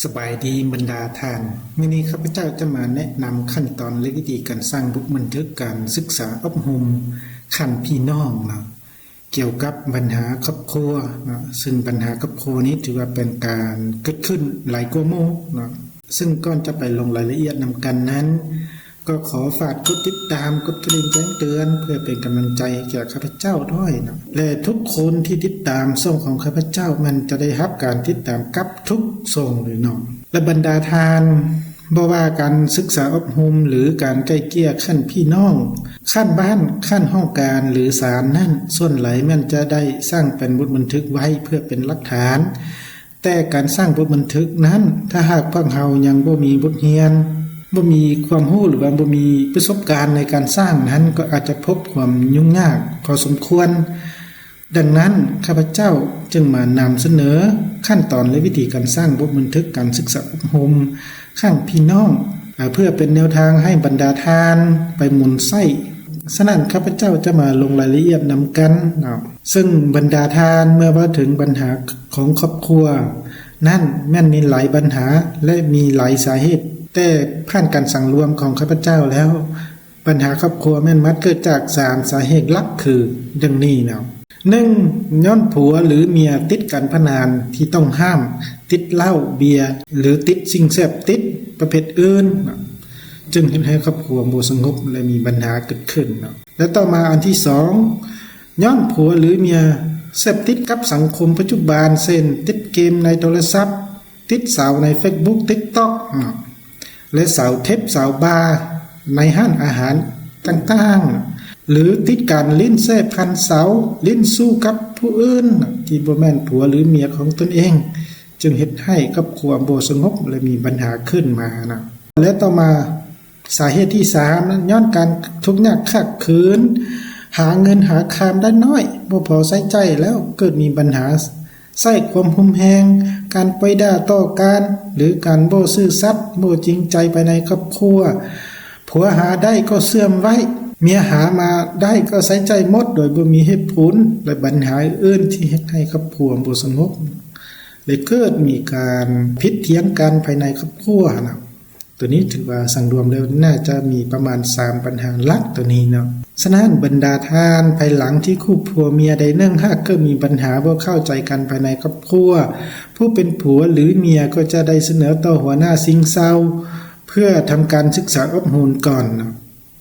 ສະບາຍດີບັນດາທ່ານ, ມື້ນີ້ຂ້າພະເຈົ້າຈະມາແນະນຳຂັ້ນຕອນ ແລະ ວິທີການສ້າງບົດບັນທຶກການສຶກສາອົບຮົມຂັ້ນພີ່ນ້ອງເນາະ, ກ່ຽວກັບບັນຫາຄອບຄົວເນາະ, ເຊິ່ງບັນຫາຄອບຄົວນີ້ຖືວ່າເປັນການເກີດຂຶ້ນຫຼາຍກວ່າໝູ່ເນາະ. ເຊິ່ງກ່ອນຈະໄປລົງລາຍລະອຽດນຳກັນນັ້ນ, ກໍຂໍຝາກກົດຕິດຕາມ, ກົດກະດິ່ງແຈ້ງເຕືອນ ເພື່ອເປັນກຳລັງໃຈແກ່ຂ້າພະເຈົ້າດ້ວຍເນາະ ແລະ ທຸກຄົນທີ່ຕິດຕາມຊ່ອງຂອງຂ້າພະເຈົ້າ ແມ່ນຈະໄດ້ຮັບການຕິດຕາມກັບທຸກຊ່ອງເລີຍເນາະ. ແລະ ບັນດາທ່ານ, ບໍ່ວ່າການສຶກສາອົບຮົມ ຫຼື ການໄກ່ເກ່ຍຂັ້ນພີ່ນ້ອງ, ຂັ້ນບ້ານ, ຂັ້ນຫ້ອງການ ຫຼື ສານນັ້ນ, ສ່ວນຫຼາຍແມ່ນຈະໄດ້ສ້າງເປັນບົດບັນທຶກໄວ້ເພື່ອເປັນຫຼັກຖານ. ແຕ່ການສ້າງບົດບັນທຶກນັ້ນ, ຖ້າຫາກພວກເຮົາຍັງບໍ່ມີບົດຮຽນ, ບໍ່ມີຄວາມຮູ້ ຫຼືວ່າບໍ່ມີປະສົບການໃນການສ້າງນັ້ນ, ກໍອາດຈະພົບຄວາມຫຍຸ້ງຍາກພໍສົມຄວນ. ດັ່ງນັ້ນ, ຂ້າພະເຈົ້າຈຶ່ງມານຳສະເໜີຂັ້ນຕອນ ແລະ ວິທີການສ້າງບົດບັນທຶກການສຶກສາອົບຮົມ ຂັ້ນພີ່ນ້ອງ ເພື່ອເປັນແນວທາງໃຫ້ບັນດາທ່ານໄປໝູນໃຊ້. ສະນັ້ນ, ຂ້າພະເຈົ້າຈະມາລົງລາຍລະອຽດນຳກັນເນາະ. ເຊິ່ງບັນດາທ່ານ, ເມື່ອເວົ້າເຖິງບັນຫາຂອງຄອບຄົວນັ້ນ, ແມ່ນມີຫຼາຍບັນຫາ ແລະ ມີຫຼາຍສາເຫດ, ແຕ່ຜ່ານການສັງລວມຂອງຂ້າພະເຈົ້າແລ້ວ, ບັນຫາຄອບຄົວແມ່ນມັກເກີດຈາກສາມສາເຫດຫຼັກ ຄືດັ່ງນີ້ເນາະ. ໜຶ່ງ, ຍ້ອນຜົວ ຫຼື ເມຍຕິດການພະນັນທີ່ຕ້ອງຫ້າມ, ຕິດເຫຼົ້າເບຍ ຫຼື ຕິດສິ່ງເສບຕິດປະເພດອື່ນ, ຈຶ່ງເຮັດໃຫ້ຄອບຄົວບໍ່ສະຫງົບ ແລະ ມີບັນຫາເກີດຂຶ້ນເນາະ. ແລະ ຕໍ່ມາອັນທີສອງ, ຍ້ອນຜົວ ຫຼື ເມຍເສບຕິດກັບສັງຄົມປັດຈຸບັນ, ເຊັ່ນ ຕິດເກມໃນໂທລະສັບ, ຕິດສາວໃນເຟສບຸກ, ຕິກຕັອກ ເນາະ ແລະ ສາວເທັບ, ສາວບາ ໃນຮ້ານອາຫານຕ່າງໆ ຫຼື ຕິດການຫຼິ້ນແຊພັນເສົາ, ຫຼິ້ນຊູ້ກັບຜູ້ອື່ນທີ່ບໍ່ແມ່ນຜົວ ຫຼື ເມຍຂອງຕົນເອງ, ຈຶ່ງເຮັດໃຫ້ຄອບຄົວບໍ່ສະຫງົບ ແລະ ມີບັນຫາຂຶ້ນມານະ. ແລະ ຕໍ່ມາ ສາເຫດທີສາມນັ້ນ ຍ້ອນການທຸກຍາກຂາດເຂີນ, ຫາເງິນຫາຄຳໄດ້ໜ້ອຍ, ບໍ່ພໍໃຊ້ຈ່າຍ ແລ້ວເກີດມີບັນຫາໃຊ້ຄວາມຮຸນແຮງ, ການປ່ອຍດ່າຕໍ່ກັນ ຫຼື ການບໍ່ຊື່ສັດ, ບໍ່ຈິງໃຈພາຍໃນຄອບຄົວ. ຜົວຫາໄດ້ກໍເຊື່ອມໄວ້, ເມຍຫາມາໄດ້ກໍໃຊ້ຈ່າຍໝົດໂດຍບໍ່ມີເຫດຜົນ ແລະ ບັນຫາອື່ນໆທີ່ເຮັດໃຫ້ຄອບຄົວບໍ່ສະຫງົບ ແລະ ເກີດມີການຜິດຖຽງກັນພາຍໃນຄອບຄົວນະ. ໂຕນີ້ຖືວ່າສັງລວມແລ້ວໜ້າຈະມີປະມານສາມບັນຫາຫຼັກໂຕນີ້ເນາະ. ສະນັ້ນບັນດາທ່ານ, ພາຍຫຼັງທີ່ຄູ່ຜົວເມຍໃດໜຶ່ງຫາກເກີດມີບັນຫາບໍ່ເຂົ້າໃຈກັນພາຍໃນຄອບຄົວ, ຜູ້ເປັນຜົວ ຫຼື ເມຍກໍຈະໄດ້ສະເໜີຕໍ່ຫົວໜ້າສິງເຊົາ ເພື່ອທຳການສຶກສາອົບຮົມກ່ອນເນາະ.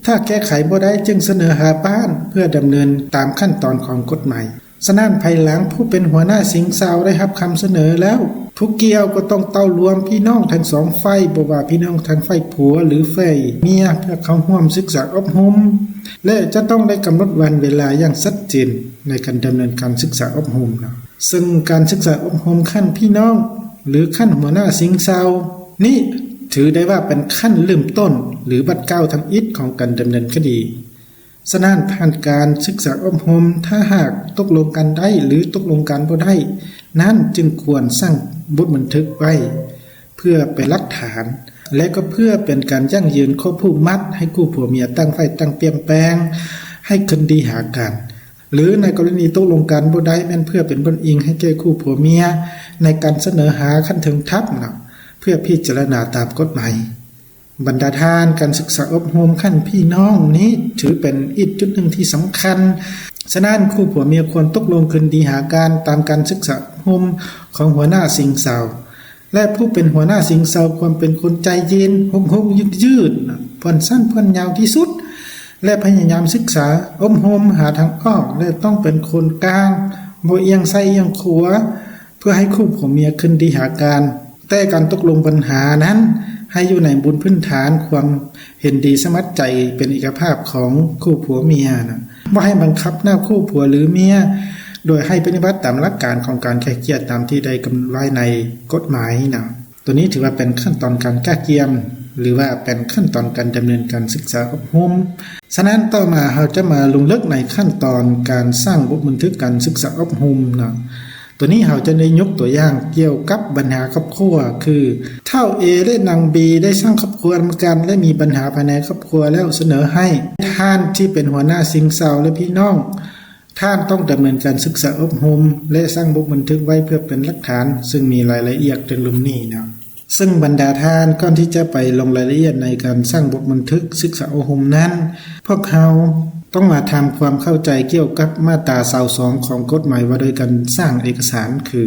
ຖ້າແກ້ໄຂບໍ່ໄດ້ຈຶ່ງສະເໜີຫາບ້ານເພື່ອດຳເນີນຕາມຂັ້ນຕອນຂອງກົດໝາຍ. ສະນັ້ນ ພາຍຫຼັງຜູ້ເປັນຫົວໜ້າສິງເຊົາໄດ້ຮັບຄຳສະເໜີແລ້ວ, ຜູ້ກ່ຽວກໍຕ້ອງເຕົ້າລວມພີ່ນ້ອງທັງສອງຝ່າຍ, ບໍ່ວ່າພີ່ນ້ອງທາງຝ່າຍຜົວ ຫຼື ຝ່າຍເມຍ, ເພື່ອເຂົ້າຮ່ວມສຶກສາອົບຮົມ ແລະ ຈະຕ້ອງໄດ້ກຳນົດວັນເວລາຢ່າງຊັດເຈນໃນການດຳເນີນການສຶກສາອົບຮົມນະ. ເຊິ່ງການສຶກສາອົບຮົມຂັ້ນພີ່ນ້ອງ ຫຼື ຂັ້ນຫົວໜ້າສິງເຊົານີ້ ຖືໄດ້ວ່າເປັນຂັ້ນເລີ່ມຕົ້ນ ຫຼື ບາດກ້າວທຳອິດຂອງການດຳເນີນຄະດີ. ສະນັ້ນ ຜ່ານການສຶກສາອົບຮົມ, ຖ້າຫາກຕົກລົງກັນໄດ້ ຫຼື ຕົກລົງກັນບໍ່ໄດ້ນັ້ນ, ຈຶ່ງຄວນສ້າງບົດບັນທຶກໄວ້ເພື່ອເປັນຫຼັກຖານ ແລະ ກໍເພື່ອເປັນການຢັ້ງຢືນຂໍ້ຜູກມັດໃຫ້ຄູ່ຜົວເມຍຕ່າງຝ່າຍຕ່າງປ່ຽນແປງໃຫ້ຄືນດີຫາກັນ. ຫຼື ໃນກໍລະນີຕົກລົງກັນບໍ່ໄດ້ ແມ່ນເພື່ອເປັນບ່ອນອີງໃຫ້ແກ່ຄູ່ຜົວເມຍໃນການສະເໜີຫາຂັ້ນເທິງທັບນະ ເພື່ອພິຈາລະນາຕາມກົດໝາຍ. ບັນດາທ່ານ, ການສຶກສາອົບຮົມຂັ້ນພີ່ນ້ອງນີ້ຖືເປັນອີກຈຸດໜຶ່ງທີ່ສຳຄັນ. ສະນັ້ນ ຄູ່ຜົວເມຍຄວນຕົກລົງຄືນດີຫາກັນຕາມການສຶກສາອົບຮົມຂອງຫົວໜ້າສິງເຊົາ. ແລະ ຜູ້ເປັນຫົວໜ້າສິງເຊົາຄວນເປັນຄົນໃຈເຢັນ, ຮຸກຮຸກຢືດໆ, ຜ່ອນສັ້ນຜ່ອນຍາວທີ່ສຸດ ແລະ ພະຍາຍາມສຶກສາອົບຮົມຫາທາງອອກ ແລະ ຕ້ອງເປັນຄົນກາງ, ບໍ່ອຽງຊ້າຍອຽງຂວາ ເພື່ອໃຫ້ຄູ່ຜົວເມຍຄືນດີຫາກັນ. ແຕ່ການຕົກລົງບັນຫານັ້ນ ໃຫ້ຢູ່ໃນບົນພື້ນຖານຄວາມເຫັນດີສະໝັກໃຈເປັນເອກະພາບຂອງຄູ່ຜົວເມຍນະ, ບໍ່ໃຫ້ບັງຄັບໜ້າຄູ່ຜົວ ຫຼື ເມຍ, ໂດຍໃຫ້ປະຕິບັດຕາມຫຼັກການຂອງການໄກ່ເກ່ຍຕາມທີ່ໄດ້ກຳນົດໄວ້ໃນກົດໝາຍນະ. ໂຕນີ້ຖືວ່າເປັນຂັ້ນຕອນການກະກຽມ ຫຼືວ່າເປັນຂັ້ນຕອນການດຳເນີນການສຶກສາອົບຮົມ. ສະນັ້ນ ຕໍ່ມາເຮົາຈະມາລົງເລິກໃນຂັ້ນຕອນການສ້າງບົດບັນທຶກການສຶກສາອົບຮົມນະ. ໂຕນີ້ເຮົາຈະໄດ້ຍົກຕົວຢ່າງກ່ຽວກັບບັນຫາຄອບຄົວ ຄື ທ້າວ A ແລະ ນາງ B ໄດ້ສ້າງຄອບຄົວນຳກັນ ແລະ ມີບັນຫາພາຍໃນຄອບຄົວແລ້ວ ສະເໜີໃຫ້ທ່ານທີ່ເປັນຫົວໜ້າສິງເຊົາ ແລະ ພີ່ນ້ອງ ທ່ານຕ້ອງດຳເນີນການສຶກສາອົບຮົມ ແລະ ສ້າງບົດບັນທຶກໄວ້ເພື່ອເປັນຫຼັກຖານ, ເຊິ່ງມີລາຍລະອຽດເຖິງລຸ່ມນີ້ນະ. ເຊິ່ງບັນດາທ່ານ ກ່ອນທີ່ຈະໄປລົງລາຍລະອຽດໃນການສ້າງບົດບັນທຶກສຶກສາອົບຮົມນັ້ນ, ພວກເຮົາຕ້ອງມາທຳຄວາມເຂົ້າໃຈກ່ຽວກັບມາດຕາຊາວສອງຂອງກົດໝາຍວ່າດ້ວຍການສ້າງເອກະສານ ຄື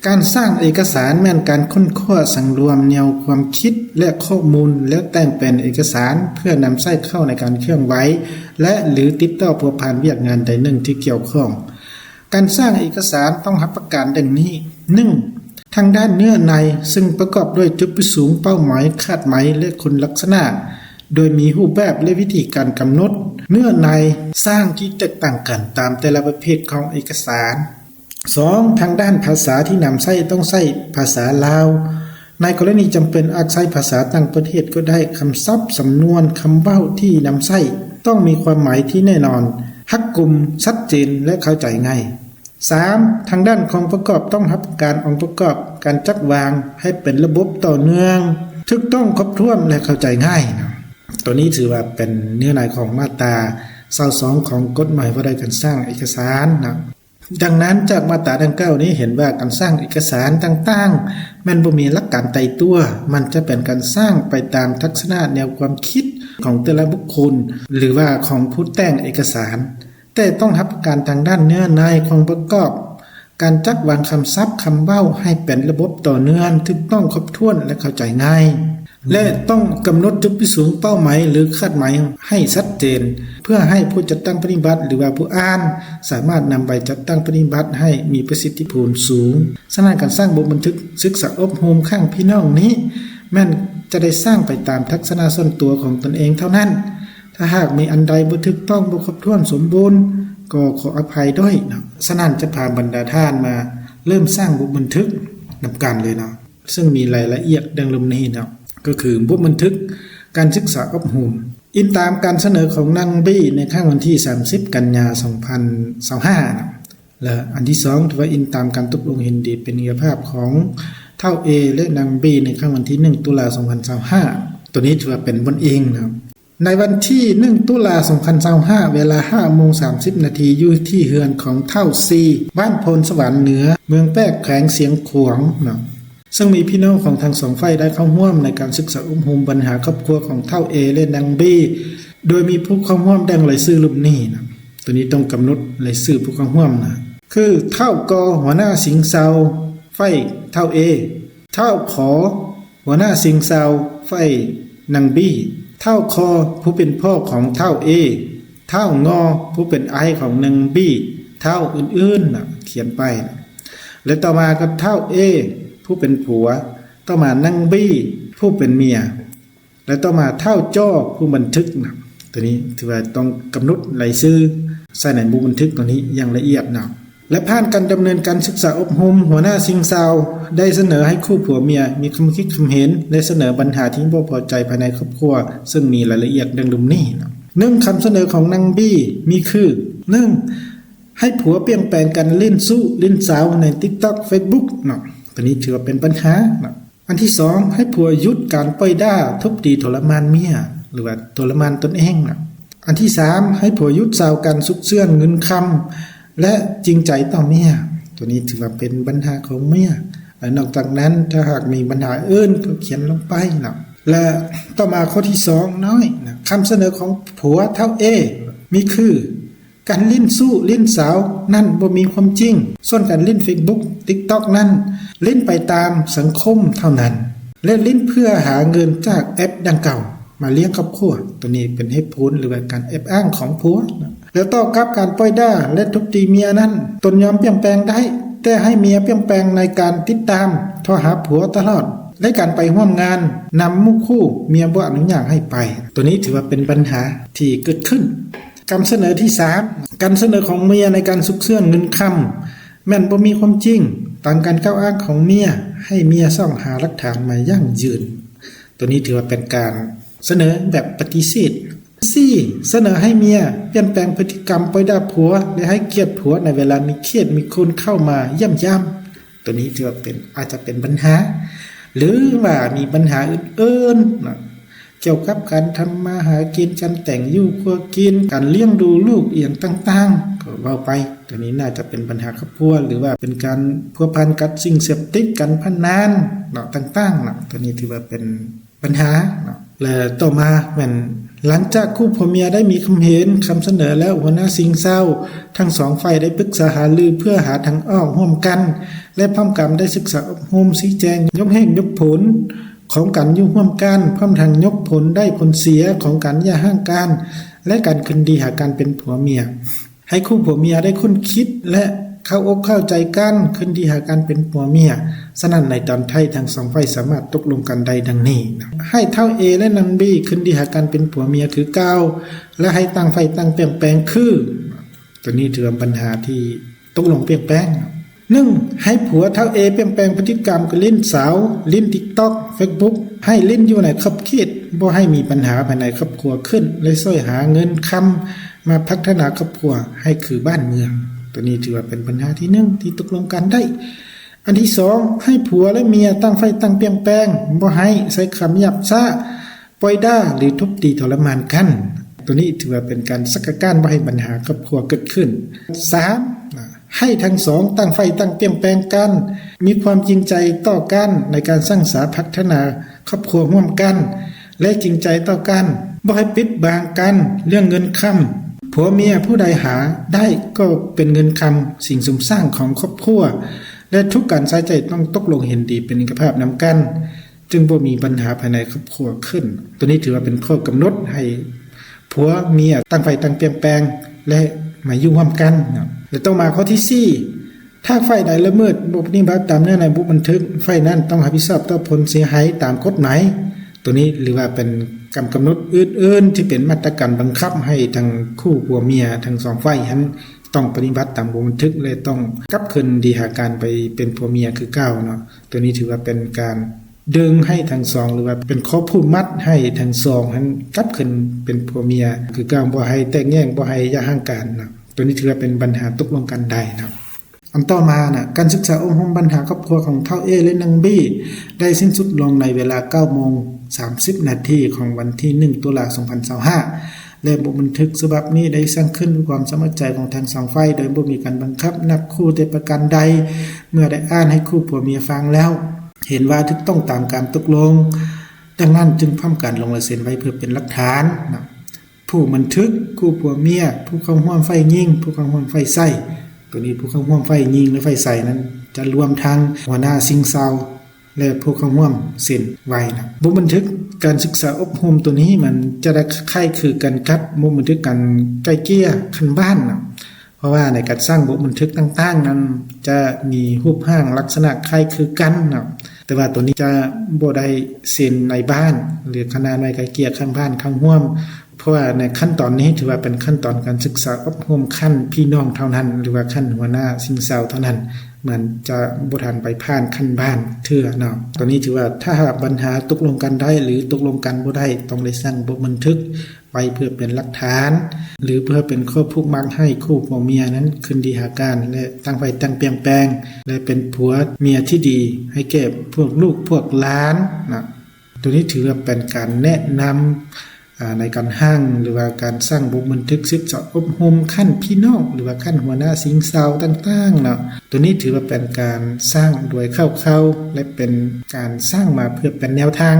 ການສ້າງເອກະສານແມ່ນການຄົ້ນຄວ້າສັງລວມແນວຄວາມຄິດ ແລະ ຂໍ້ມູນ ແລ້ວແຕ່ງເປັນເອກະສານ ເພື່ອນຳໃຊ້ເຂົ້າໃນການເຄື່ອນໄຫວ ແລະ ຫຼື ຕິດຕໍ່ພົວພັນວຽກງານໃດໜຶ່ງທີ່ກ່ຽວຂ້ອງ. ການສ້າງເອກະສານຕ້ອງຮັບປະກັນດັ່ງນີ້, ໜຶ່ງ ທາງດ້ານເນື້ອໃນ, ເຊິ່ງປະກອບດ້ວຍຈຸດປະສົງ, ເປົ້າໝາຍ, ຄາດໝາຍ ແລະ ຄຸນລັກສະນະ, ໂດຍມີຮູບແບບ ແລະ ວິທີການກຳນົດເນື້ອໃນສ້າງທີ່ແຕກຕ່າງກັນຕາມແຕ່ລະປະເພດຂອງເອກະສານ. ສອງ ທາງດ້ານພາສາທີ່ນຳໃຊ້ຕ້ອງໃຊ້ພາສາລາວ. ໃນກໍລະນີຈຳເປັນອາດໃຊ້ພາສາຕ່າງປະເທດກໍໄດ້. ຄຳສັບ, ສຳນວນ, ຄຳເວົ້າທີ່ນຳໃຊ້ຕ້ອງມີຄວາມໝາຍທີ່ແນ່ນອນ, ຮັກກຸມ, ຊັດເຈນ ແລະ ເຂົ້າໃຈງ່າຍ. ສາມ ທາງດ້ານຂອງປະກອບຕ້ອງຮັບປະກັນອົງປະກອບການຈັດວາງໃຫ້ເປັນລະບົບຕໍ່ເນື່ອງ, ຖືກຕ້ອງ, ຄົບຖ້ວນ ແລະ ເຂົ້າໃຈງ່າຍນະ. ຕົວນີ້ຖືວ່າເປັນເນື້ອໃນຂອງມາດຕາຊາວສອງຂອງກົດໝາຍວ່າດ້ວຍການສ້າງເອກະສານນະ. ດັ່ງນັ້ນ, ຈາກມາດຕາດັ່ງກ່າວນີ້ເຫັນວ່າການສ້າງເອກະສານຕ່າງໆ ແມ່ນບໍ່ມີຫຼັກການຕາຍຕົວ, ມັນຈະເປັນການສ້າງໄປຕາມທັກສະນະແນວຄວາມຄິດຂອງແຕ່ລະບຸກຄົນ ຫຼືວ່າຂອງຜູ້ແຕ່ງເອກະສານ. ແຕ່ຕ້ອງຮັບປະກັນທາງດ້ານເນື້ອໃນຂອງປະກອບ, ການຈັດວາງຄຳສັບ, ຄຳເວົ້າໃຫ້ເປັນລະບົບຕໍ່ເນື່ອງ, ຖືກຕ້ອງ, ຄົບຖ້ວນ ແລະ ເຂົ້າໃຈງ່າຍ ແລະ ຕ້ອງກຳນົດຈຸດປະສົງ, ເປົ້າໝາຍ ຫຼື ຄາດໝາຍໃຫ້ຊັດເຈນ ເພື່ອໃຫ້ຜູ້ຈັດຕັ້ງປະຕິບັດ ຫຼືວ່າຜູ້ອ່ານ ສາມາດນຳໄປຈັດຕັ້ງປະຕິບັດໃຫ້ມີປະສິດທິຜົນສູງ. ສະນັ້ນ, ການສ້າງບົດບັນທຶກສຶກສາອົບຮົມຄັ້ງພີ່ນ້ອງນີ້ ແມ່ນຈະໄດ້ສ້າງໄປຕາມທັກສະນະສ່ວນຕົວຂອງຕົນເອງເທົ່ານັ້ນ. ຖ້າຫາກມີອັນໃດບໍ່ຖືກຕ້ອງ, ບໍ່ຄົບຖ້ວນສົມບູນ, ກໍຂໍອະໄພດ້ວຍເນາະ. ສະນັ້ນຈະພາບັນດາທ່ານມາເລີ່ມສ້າງບົດບັນທຶກນຳກັນເລີຍເນາະ, ເຊິ່ງມີລາຍລະອຽດດັ່ງລຸ່ມນີ້ເນາະ, ກໍຄືບົດບັນທຶກການສຶກສາອົບຮົມ ອີງຕາມການສະເໜີຂອງນາງບີໃນຄັ້ງວັນທີສາມສິບ ກັນຍາ ສອງພັນຊາວຫ້າເນາະ. ແລະອັນທີສອງ ຖືວ່າອີງຕາມການຕົກລົງເຫັນດີເປັນເອກະພາບຂອງທ້າວເອ ແລະ ນາງບີໃນຄັ້ງວັນທີໜຶ່ງ ຕຸລາ ສອງພັນຊາວຫ້າ. ໂຕນີ້ຖືວ່າເປັນບ່ອນອີງເນາະ. ໃນວັນທີໜຶ່ງ ຕຸລາ ສອງພັນຊາວຫ້າ ເວລາຫ້າໂມງສາມສິບນາທີ ຢູ່ທີ່ເຮືອນຂອງທ້າວຊີ ບ້ານໂພນສະຫວັນເໜືອ ເມືອງແປກ ແຂວງຊຽງຂວາງເນາະ, ເຊິ່ງມີພີ່ນ້ອງຂອງທັງສອງຝ່າຍໄດ້ເຂົ້າຮ່ວມໃນການສຶກສາອົບຮົມບັນຫາຄອບຄົວຂອງທ້າວເອ ແລະ ນາງບີ ໂດຍມີຜູ້ເຂົ້າຮ່ວມດັ່ງລາຍຊື່ລຸ່ມນີ້ນະ. ໂຕນີ້ຕ້ອງກຳນົດລາຍຊື່ຜູ້ເຂົ້າຮ່ວມນະ ຄື ທ້າວ ກ ຫົວໜ້າສິງຊາວ ຝ່າຍທ້າວເອ, ທ້າວ ຂ ຫົວໜ້າສິງຊາວ ຝ່າຍນາງບີ, ທ້າວ ຄ ຜູ້ເປັນພໍ່ຂອງທ້າວເອ, ທ້າວ ງ ຜູ້ເປັນອ້າຍຂອງນາງບີ, ທ້າວອື່ນໆນະ ຂຽນໄປນະ. ແລະ ຕໍ່ມາກໍທ້າວເອ ຜູ້ເປັນຜົວ, ຕໍ່ມານາງບີ ຜູ້ເປັນເມຍ ແລະ ຕໍ່ມາທ້າວ ຈ ຜູ້ບັນທຶກນະ. ໂຕນີ້ຖືວ່າຕ້ອງກຳນົດລາຍຊື່ໃສ່ໃນບົດບັນທຶກໂຕນີ້ຢ່າງລະອຽດເນາະ. ແລະ ຜ່ານການດຳເນີນການສຶກສາອົບຮົມ, ຫົວໜ້າສິງຊາວໄດ້ສະເໜີໃຫ້ຄູ່ຜົວເມຍມີຄຳຄິດຄຳເຫັນ ແລະ ສະເໜີບັນຫາທີ່ບໍ່ພໍໃຈພາຍໃນຄອບຄົວ, ເຊິ່ງມີລາຍລະອຽດດັ່ງລຸ່ມນີ້ເນາະ. ໜຶ່ງ ຄຳສະເໜີຂອງນາງບີມີຄື ໜຶ່ງ ໃຫ້ຜົວປ່ຽນແປງການຫຼິ້ນຊູ້ຫຼິ້ນສາວໃນຕິກຕັອກ ເຟສບຸກເນາະ. ໂຕນີ້ຖືວ່າເປັນບັນຫາເນາະ. ອັນທີສອງ ໃຫ້ຜົວຢຸດການປ້ອຍດ່າ, ທຸບຕີ, ທໍລະມານເມຍ ຫຼືວ່າທໍລະມານຕົນເອງນະ. ອັນທີສາມ ໃຫ້ຜົວຢຸດສາວການຊຸກເຊື່ອນເງິນຄຳ ແລະ ຈິງໃຈຕໍ່ເມຍ. ໂຕນີ້ຖືວ່າເປັນບັນຫາຂອງເມຍ. ແລະ ນອກຈາກນັ້ນ ຖ້າຫາກມີບັນຫາອື່ນກໍຂຽນລົງໄປເນາະ. ແລະ ຕໍ່ມາຂໍ້ທີສອງນ້ອຍນະ, ຄຳສະເໜີຂອງຜົວທ້າວເອ ມີຄື ການຫຼິ້ນຊູ້ຫຼິ້ນສາວນັ້ນບໍ່ມີຄວາມຈິງ, ສ່ວນການຫຼິ້ນເຟສບຸກ, ຕິກຕັອກນັ້ນ ຫຼິ້ນໄປຕາມສັງຄົມເທົ່ານັ້ນ ແລະ ຫຼິ້ນເພື່ອຫາເງິນຈາກແອັບດັ່ງກ່າວມາລ້ຽງຄອບຄົວ. ໂຕນີ້ເປັນເຫດຜົນ ຫຼືວ່າການແອບອ້າງຂອງຜົວ. ແລ້ວຕໍ່ກັບການປ້ອຍດ່າ ແລະ ທຸບຕີເມຍນັ້ນ, ຕົນຍອມປ່ຽນແປງໄດ້, ແຕ່ໃຫ້ເມຍປ່ຽນແປງໃນການຕິດຕາມໂທຫາຜົວຕະຫຼອດ ແລະ ການໄປຮ່ວມງານນຳໝູ່ຄູ່ ເມຍບໍ່ອະນຸຍາດໃຫ້ໄປ. ໂຕນີ້ຖືວ່າເປັນບັນຫາທີ່ເກີດຂຶ້ນ. ຄຳສະເໜີທີສາມ ການສະເໜີຂອງເມຍໃນການຊຸກເຊື່ອນເງິນຄຳ ແມ່ນບໍ່ມີຄວາມຈິງ. ຕາມການກ່າວອ້າງຂອງເມຍ, ໃຫ້ເມຍຊອກຫາຫຼັກຖານມາຢັ້ງຢືນ. ໂຕນີ້ຖືວ່າເປັນການສະເໜີແບບປະຕິເສດ. ສີ່ ສະເໜີໃຫ້ເມຍປ່ຽນແປງພຶດຕິກຳປ້ອຍດ່າຜົວ ແລະ ໃຫ້ກຽດຜົວໃນເວລາມີແຂກມີຄົນເຂົ້າມາຢ້ຽມຢາມ. ໂຕນີ້ຖືວ່າເປັນ ອາດຈະເປັນບັນຫາ ຫຼືວ່າມີບັນຫາອື່ນໆນະ ກ່ຽວກັບການທຳມາຫາກິນ, ການແຕ່ງຢູ່ຄົວກິນ, ການລ້ຽງດູລູກ ອີ່ຫຍັງຕ່າງໆ. ເວົ້າໄປ ຕົວນີ້ໜ້າຈະເປັນບັນຫາຄອບຄົວ ຫຼືວ່າເປັນການພົວພັນກັບສິ່ງເສບຕິດ ການພະນັນເນາະ ຕ່າງໆເນາະ ຕົວນີ້ຖືວ່າເປັນ ບັນຫາເນາະ. ແລະຕໍ່ມາແມ່ນ ຫຼັງຈາກຄູ່ຜົວເມຍໄດ້ມີຄຳເຫັນ, ຄຳສະເໜີແລ້ວ, ຫົວໜ້າຊິງເຊົາທັງສອງຝ່າຍໄດ້ປຶກສາຫາລືເພື່ອຫາທາງອອກຮ່ວມກັນ ແລະພ້ອມກັນໄດ້ສຶກສາອົບຮົມຊີ້ແຈງ ຍົກເຫດຍົກຜົນຂອງການຢູ່ຮ່ວມກັນ, ພ້ອມທັງຍົກຜົນໄດ້ຜົນເສຍຂອງການຢ່າຮ້າງກັນ ແລະການຄືນດີຫາກັນເປັນຜົວເມຍ. ໃຫ້ຄູ່ຜົວເມຍໄດ້ຄົ້ນຄິດ ແລະເຂົ້າອົກເຂົ້າໃຈກັນ, ຄືນດີຫາກັນເປັນຜົວເມຍ. ສະນັ້ນໃນຕອນທ້າຍທັງສອງຝ່າຍສາມາດຕົກລົງກັນໄດ້ດັ່ງນີ້ນະ ໃຫ້ທ້າວ A ແລະນາງ B ຄືນດີຫາກັນເປັນຜົວເມຍຄືເກົ່າ ແລະໃຫ້ຕ່າງຝ່າຍຕ່າງປ່ຽນແປງຄື. ຕົວນີ້ຖືວ່າບັນຫາທີ່ຕົກລົງປ່ຽນແປງ. ໜຶ່ງ ໃຫ້ຜົວທ້າວ A ປ່ຽນແປງພຶດຕິກຳການຫຼິ້ນສາວ, ຫຼິ້ນ TikTok, Facebook ໃຫ້ຫຼິ້ນຢູ່ໃນຂອບເຂດ, ບໍ່ໃຫ້ມີບັນຫາພາຍໃນຄອບຄົວຂຶ້ນ ແລະຊ່ວຍຫາເງິນຄຳ ມາພັດທະນາຄອບຄົວໃຫ້ຄືບ້ານເມືອງ. ຕົວນີ້ຖືວ່າເປັນບັນຫາທີໜຶ່ງທີ່ຕົກລົງກັນໄດ້. ອັນທີສອງ ໃຫ້ຜົວ ແລະເມຍຕ່າງຝ່າຍຕ່າງປ່ຽນແປງ, ບໍ່ໃຫ້ໃຊ້ຄຳຫຍາບຊ້າ, ປ່ອຍດ່າ ຫຼືທຸບຕີທໍລະມານກັນ. ຕົວນີ້ຖືວ່າເປັນການສະກັດກັ້ນບໍ່ໃຫ້ບັນຫາຄອບຄົວເກີດຂຶ້ນ. ສາມ ໃຫ້ທັງສອງຕ່າງຝ່າຍຕ່າງປ່ຽນແປງກັນ, ມີຄວາມຈິງໃຈຕໍ່ກັນໃນການສ້າງສາພັດທະນາ ຄອບຄົວຮ່ວມກັນ ແລະຈິງໃຈຕໍ່ກັນ, ບໍ່ໃຫ້ປິດບັງກັນເລື່ອງເງິນຄຳ. ຜົວເມຍຜູ້ໃດຫາໄດ້ກໍເປັນເງິນຄຳ, ສິ່ງສຸມສ້າງຂອງຄອບຄົວ ແລະທຸກການໃຊ້ຈ່າຍຕ້ອງຕົກລົງເຫັນດີເປັນເອກະພາບນຳກັນ, ຈຶ່ງບໍ່ມີບັນຫາພາຍໃນຄອບຄົວຂຶ້ນ. ຕົວນີ້ຖືວ່າເປັນຂໍ້ກຳນົດໃຫ້ຜົວເມຍຕ່າງຝ່າຍຕ່າງປ່ຽນແປງ ແລະມາຢູ່ຮ່ວມກັນເນາະ. ແລະຕໍ່ມາຂໍ້ທີສີ່ ຖ້າຝ່າຍໃດລະເມີດ ບໍ່ປະຕິບັດຕາມເນື້ອໃນບົດບັນທຶກ, ຝ່າຍນັ້ນຕ້ອງຮັບຜິດຊອບຕໍ່ຜົນເສຍຫາຍຕາມກົດໝາຍ. ຕົວນີ້ ຫຼືວ່າເປັນກຳ ກຳນົດອື່ນໆ ທີ່ເປັນມາດຕະການບັງຄັບໃຫ້ທັງຄູ່ຜົວເມຍທັງສອງຝ່າຍຫັ້ນ ຕ້ອງປະຕິບັດຕາມບົດບັນທຶກ ແລະຕ້ອງກັບຄືນດີຫາກັນໄປເປັນຜົວເມຍຄືເກົ່າເນາະ. ຕົວນີ້ຖືວ່າເປັນການດຶງໃຫ້ທັງສອງ ຫຼືວ່າເປັນຂໍ້ຜູກມັດໃຫ້ທັງສອງຫັ້ນກັບຄືນເປັນຜົວເມຍຄືເກົ່າ, ບໍ່ໃຫ້ແຕກແຍກ, ບໍ່ໃຫ້ຢ່າຮ້າງກັນເນາະ. ຕົວນີ້ຖືວ່າເປັນບັນຫາຕົກລົງກັນໄດ້ເນາະ. ອັນຕໍ່ມານະ ການສຶກສາອົບຮົມບັນຫາຄອບຄົວຂອງທ້າວ A ແລະນາງ B ໄດ້ສິ້ນສຸດລົງໃນເວລາເກົ້າໂມງສາມສິບນາທີຂອງວັນທີໜຶ່ງ ຕຸລາ ສອງພັນຊາວຫ້າ ແລະບົດບັນທຶກສະບັບນີ້ໄດ້ສ້າງຂຶ້ນດ້ວຍຄວາມສະໝັກໃຈຂອງທັງສອງຝ່າຍ ໂດຍບໍ່ມີການບັງຄັບນັບຄູ່ແຕ່ປະການໃດ. ເມື່ອໄດ້ອ່ານໃຫ້ຄູ່ຜົວເມຍຟັງແລ້ວ ເຫັນວ່າຖືກຕ້ອງຕາມການຕົກລົງ, ດັ່ງນັ້ນຈຶ່ງພ້ອມກັນລົງລາຍເຊັນໄວ້ເພື່ອເປັນຫຼັກຖານນະ. ຜູ້ບັນທຶກ, ຄູ່ຜົວເມຍ, ຜູ້ເຂົ້າຮ່ວມຝ່າຍຍິງ, ຜູ້ເຂົ້າຮ່ວມຝ່າຍຊາຍ. ຕົວນີ້ຜູ້ເຂົ້າຮ່ວມຝ່າຍຍິງ ແລະ ຝ່າຍຊາຍນັ້ນ ຈະລວມທັງຫົວໜ້າຊິງເຊົາ ແລະ ຜູ້ເຂົ້າຮ່ວມເຊັນໄວ້ນະ. ບົດບັນທຶກການສຶກສາອົບຮົມຕົວນີ້ ມັນຈະໄດ້ຄ້າຍຄືກັນກັບບົດບັນທຶກການໄກ່ເກ່ຍຂັ້ນບ້ານນະ. ເພາະວ່າໃນການສ້າງບົດບັນທຶກຕ່າງໆນັ້ນ ຈະມີຮູບຮ່າງລັກສະນະຄ້າຍຄືກັນເນາະ, ແຕ່ວ່າຕົວນີ້ຈະບໍ່ໄດ້ເຊັນໃນບ້ານ ຫຼືຄະນະໜ່ວຍໄກ່ເກ່ຍຂັ້ນບ້ານເຂົ້າຮ່ວມ, ເພາະວ່າໃນຂັ້ນຕອນນີ້ຖືວ່າເປັນຂັ້ນຕອນການສຶກສາອົບຮົມຂັ້ນພີ່ນ້ອງເທົ່ານັ້ນ ຫຼືວ່າຂັ້ນຫົວໜ້າຊິງເຊົາເທົ່ານັ້ນ, ມັນຈະບໍ່ທັນໄປຜ່ານຂັ້ນບ້ານເທື່ອເນາະ. ຕົວນີ້ຖືວ່າຖ້າຫາກບັນຫາຕົກລົງກັນໄດ້ ຫຼືຕົກລົງກັນບໍ່ໄດ້ ຕ້ອງໄດ້ສ້າງບົດບັນທຶກ ໄວ້ເພື່ອເປັນຫຼັກຖານ ຫຼືເພື່ອເປັນຂໍ້ຜູກມັດໃຫ້ຄູ່ຜົວເມຍນັ້ນຄືນດີຫາກັນ ແລະ ຕ່າງຝ່າຍຕ່າງປ່ຽນແປງ ແລະ ເປັນຜົວເມຍທີ່ດີໃຫ້ແກ່ພວກລູກພວກຫຼານນະ. ໂຕນີ້ຖືວ່າເປັນການແນະນຳ ອາ ໃນການຮ່າງ ຫຼືວ່າການສ້າງບົດບັນທຶກສຶກສາອົບຮົມຂັ້ນພີ່ນ້ອງ ຫຼືວ່າຂັ້ນຫົວໜ້າຊິງເຊົາຕ່າງໆເນາະ. ໂຕນີ້ຖືວ່າເປັນການສ້າງໂດຍຄ່າວໆ ແລະ ເປັນການສ້າງມາເພື່ອເປັນແນວທາງ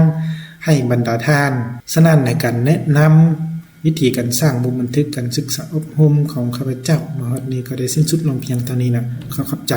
ໃຫ້ບັນດາທ່ານ. ສະນັ້ນ ໃນການແນະນຳ ວິທີການສ້າງບົດບັນທຶກການສຶກສາອົບຮົມຂອງຂ້າພະເຈົ້າມາຮອດນີ້ກໍໄດ້ສິ້ນສຸດລົງພຽງເທົ່ານີ້ນະ. ຂໍຂອບໃຈ.